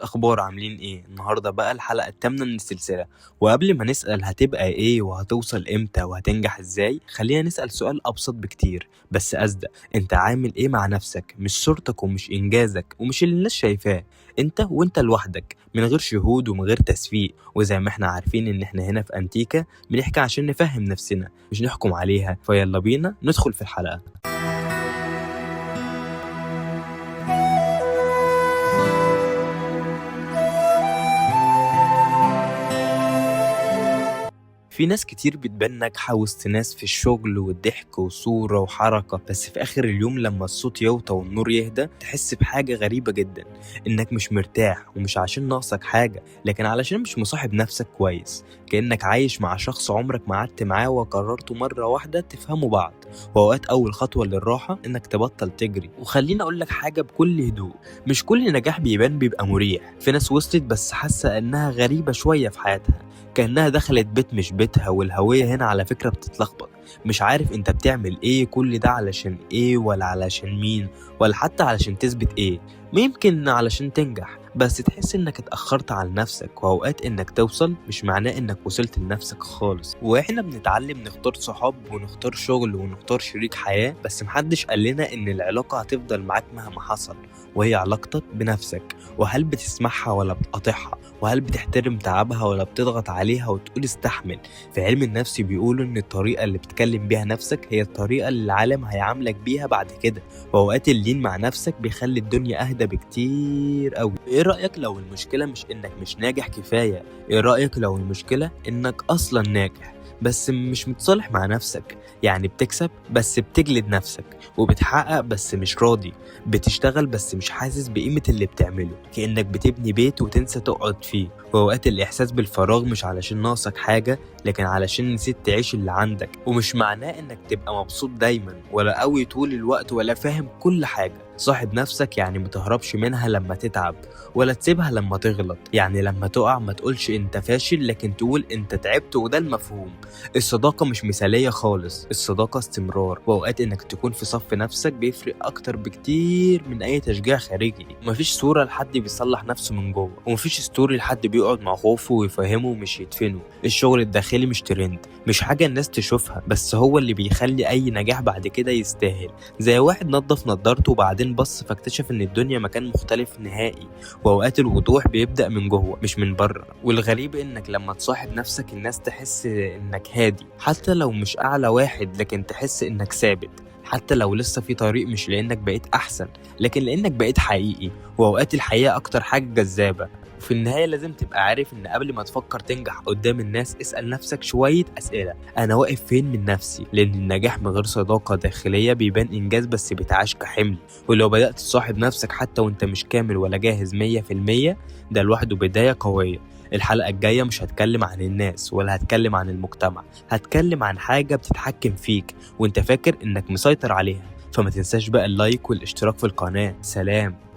الاخبار؟ عاملين ايه النهارده؟ بقى الحلقة الثامنة من السلسله. وقبل ما نسال هتبقى ايه وهتوصل امتى وهتنجح ازاي، خلينا نسال سؤال ابسط بكتير بس اصدق: انت عامل ايه مع نفسك؟ مش صورتك ومش انجازك ومش اللي الناس شايفاه، انت وانت لوحدك، من غير شهود ومن غير تسفيق. وزي ما احنا عارفين ان احنا هنا في انتيكا بنحكي عشان نفهم نفسنا مش نحكم عليها. فيلا بينا ندخل في الحلقه. في ناس كتير بتبان ناجحة وسط ناس في الشغل والضحك وصورة وحركة، بس في آخر اليوم لما الصوت يوطى والنور يهدى تحس بحاجة غريبة جدا، إنك مش مرتاح. ومش عشان ناقصك حاجة، لكن علشان مش مصاحب نفسك كويس. كأنك عايش مع شخص عمرك ما قعدت معاه وقررتوا مرة واحدة تفهموا بعض. وأوقات أول خطوة للراحة إنك تبطل تجري. وخليني أقول لك حاجة بكل هدوء: مش كل نجاح بيبان بيبقى مريح. في ناس وصلت بس حاسة إنها غريبة شوية في حياتها، كأنها دخلت بيت مش بيتها. والهوية هنا على فكرة بتتلخبط، مش عارف انت بتعمل ايه كل ده علشان ايه، ولا علشان مين، ولا حتى علشان تثبت ايه. يمكن علشان تنجح بس تحس انك اتأخرت على نفسك. واوقات انك توصل مش معناه انك وصلت لنفسك خالص. واحنا بنتعلم نختار صحاب ونختار شغل ونختار شريك حياة، بس محدش قال لنا ان العلاقة هتفضل معاك مهما حصل، وهي علاقتك بنفسك. وهل بتسمعها ولا بتقاطعها؟ وهل بتحترم تعبها ولا بتضغط عليها وتقول استحمل؟ في علم النفس بيقولوا ان الطريقة اللي بتكلم بيها نفسك هي الطريقة اللي العالم هيعاملك بيها بعد كده. واوقات اللين مع نفسك بيخلي الدنيا اهدى بكتير قوي. ايه رأيك لو المشكلة مش انك مش ناجح كفاية؟ ايه رأيك لو المشكلة انك اصلا ناجح بس مش متصالح مع نفسك؟ يعني بتكسب بس بتجلد نفسك، وبتحقق بس مش راضي، بتشتغل بس مش حاسس بقيمة اللي بتعمله، كأنك بتبني بيت وتنسى تقعد فيه. وأوقات الإحساس بالفراغ مش علشان ناقصك حاجة، لكن علشان نسيت تعيش اللي عندك. ومش معناه إنك تبقى مبسوط دايما ولا قوي طول الوقت ولا فاهم كل حاجة. صاحب نفسك يعني متهربش منها لما تتعب، ولا تسيبها لما تغلط. يعني لما تقع ما تقولش انت فاشل، لكن تقول انت تعبت، وده المفهوم. الصداقة مش مثالية خالص، الصداقة استمرار. وأوقات إنك تكون في صف نفسك بيفرق أكتر بكتير من أي تشجيع خارجي. مفيش صورة لحد بيصلح نفسه من جوه، ومفيش story لحد بيقعد مع خوفه ويفهمه ومش يدفنه. الشغل الداخلي مش ترند، مش حاجة الناس تشوفها، بس هو اللي بيخلي أي نجاح بعد كده يستاهل. زي واحد نظف نضارته وبعدين بص فاكتشف إن الدنيا مكان مختلف نهائي. وأوقات الوضوح بيبدأ من جوه مش من بره. والغريب إنك لما تصاحب نفسك الناس تحس إنك هادي، حتى لو مش أعلى واحد، لكن تحس إنك ثابت، حتى لو لسه في طريق. مش لأنك بقيت أحسن، لكن لأنك بقيت حقيقي. وأوقات الحقيقة أكتر حاجة جذابة. وفي النهاية لازم تبقى عارف إن قبل ما تفكر تنجح قدام الناس اسأل نفسك شوية أسئلة: أنا واقف فين من نفسي؟ لأن النجاح من غير صداقة داخلية بيبان إنجاز بس بيتعاش كحمل. ولو بدأت تصاحب نفسك حتى وإنت مش كامل ولا جاهز 100%، ده لوحده بداية قوية. الحلقة الجاية مش هتكلم عن الناس ولا هتكلم عن المجتمع، هتكلم عن حاجة بتتحكم فيك وانت فاكر انك مسيطر عليها. فما تنساش بقى ال like والاشتراك في القناة. سلام.